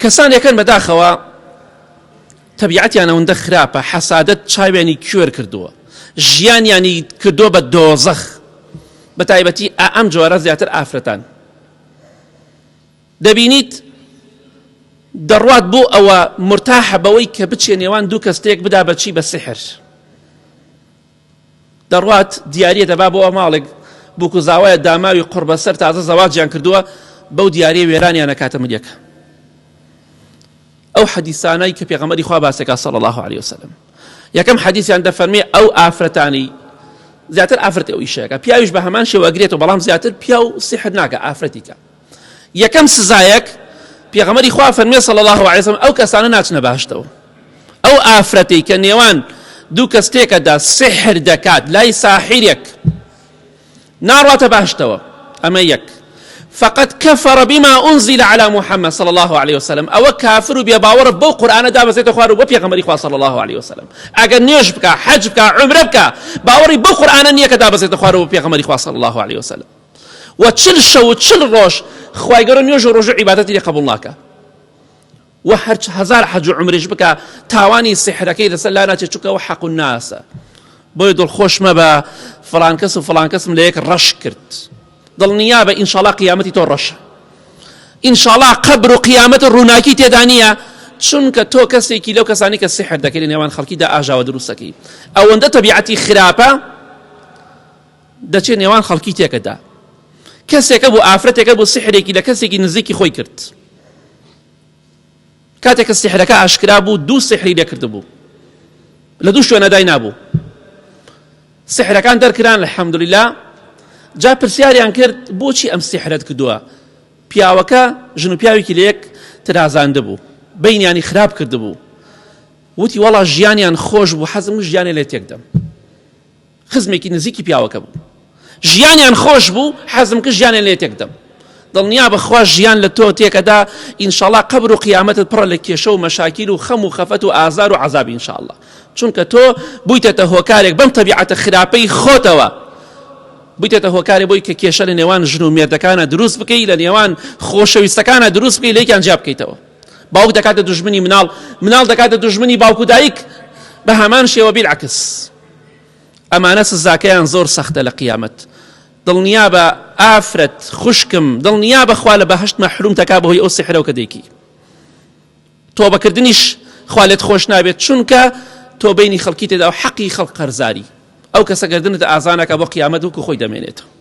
کەسانێکن بەداخەوە تەبیعەتیان ئەوەندە خراپە حەسادەت چاویانی کوێر کردووە ژیانیانی کردووە بە دۆزەخ بە تایبەتی ئەم جۆرە زیاتر ئافرەتان دەبینیت دەڕوات بۆ ئەوە مرتاحە بەوەی کە بچێ نێوان دوو کەس تێک بدا بەچی بە سحر دەڕوات دیاریە دەبا بۆ ماڵێک بوک و زاوایە داماوی قوڕبەسەر تازە زەواجیان کردووە بەو دیاریە وێرانیان ئەکاتە ملیەکە. ئەو حەدیسانەی کە پێغەمبەری خوا باسێکا صلی الله علیه وسلم یەکەم حەدیسیان دەفەرمێ ئەو ئافرەتانی زیاتر ئافرەت ئەو ئیشەکە پیاویش بە هەمان شێوە ئەگرێتەوە بەڵام زیاتر پیاو سیحر ناکە ئافرەتیکە یەکەم سزایەک پێغەمبەری خوا فەرمێ صلی الله علیه وسلم ئەو کەسانە ناچنە بەهەشتەوە ئەو ئافرەتەی کە نێوان دوو کەس تێکەدا سحر دەکات لای ساحیرێک ناڕاتە بەهشتەوە ئەمە یەک فقد كفر بما أنزل على محمد صلى الله عليه وسلم ئەوە کافر و بێباوەڕە بەو قورئانە دابەزێتە خوار و بۆ پێغەمبەری خوا صلى الله عليه وسلم ئەگەر نوێژ بکا حەج بکا عومرە بکا باوەڕی بەو قورئانە نییە کە دابەزێتە خوار و بۆ پێغەمبەری خوا صلى الله عليه وسلم و 40 شەو و 40 ڕۆژ خوای گەورە نوێژ و ڕۆژ و عیبادەتی لێ قبوڵ ناکا و هەر هەزار حەج و عومرەش بکا تاوانی سیحرەکەی لەسەر لا ناچێت چونکە ئەوە حەق الناسە بۆیە دڵخۆش مەبە فڵان کەس و فڵان کەسم لە یەک ڕەش کرد دڵنیابە ئینشاڵا قیامەتی تۆ ڕەشە ئینشاڵا قەبر و قیامەت و ڕووناکی تێدا نییە چونکە تۆ کەسێکی لەو کەسانی کە سیحر دەکەی لە نێوان خەڵکیدا ئاژاوە دروستەکەی ئەوەندە تەبیعەتی خراپە دەچێت نێوان خەڵکی تێکەدا کەسێکە بوو ئافرەتێکە بوو سحرێکی لە کەسێکی نزیکی خۆی کرد کاتێک کە سیحرەکە ئاشکرا بوو دوو سیحری لێ کردبوو لە دوو شوێنە داینابوو سیحرەکان دەرکران الحمدلله جا پرسیاریان کرد بۆچی ئەم سیحرەت کردووە پیاوەکە ژن و پیاوێکی لە یەک ترازاندبوو بینیانی خراپ کردبوو وتی وەڵا ژیانیان خۆش بوو حەزم ژیانی لێ تێکدەم خزمێکی نزیکی پیاوەکە بوو ژیانیان خۆش بوو حەزم کرد ژیانیان لێ تێکدەم دڵنیا بەخوا ژیان لە تۆ تێکەدا ئینشاڵا قەبر و قیامەتت پڕە لە کێشە و مەشاکیل و خەم و خەفەت و ئازار و عەزاب ئینشاڵا چونکە تۆ بوویتەتە هۆکارێک بەم تەبیعەتە خراپەی خۆتەوە بوویتەتە هۆکارێک بۆی کە کێشە لە نێوان ژن و مێردەکانە دروست بکەی لە نێوان خۆشەویستەکانە دروست بکەی لێکیان جیا بکەیتەوە باوک دەکاتە دوژمنی مناڵ مناڵ دەکاتە دوژمنی باوک و دایک بە هەمان شێوە بیلعکس ئەمانە سزاکەیان زۆر سەختە لە قیامەت دڵنیابە ئافرەت خوشکم دڵنیابە خوا لە بەهەشت مەحروم تەکا بەهۆی ئەو سحرەوە کە دەیکی تۆبەکردنیش خوا لێت خۆش نابێت چونکە تۆ بینی خەڵکی تێدا و حەقی خەڵک قەرزاری ئەو کەسە گردنت ئازانەکە بۆ قیامەت وەکو خۆی دەمێنێتەوە.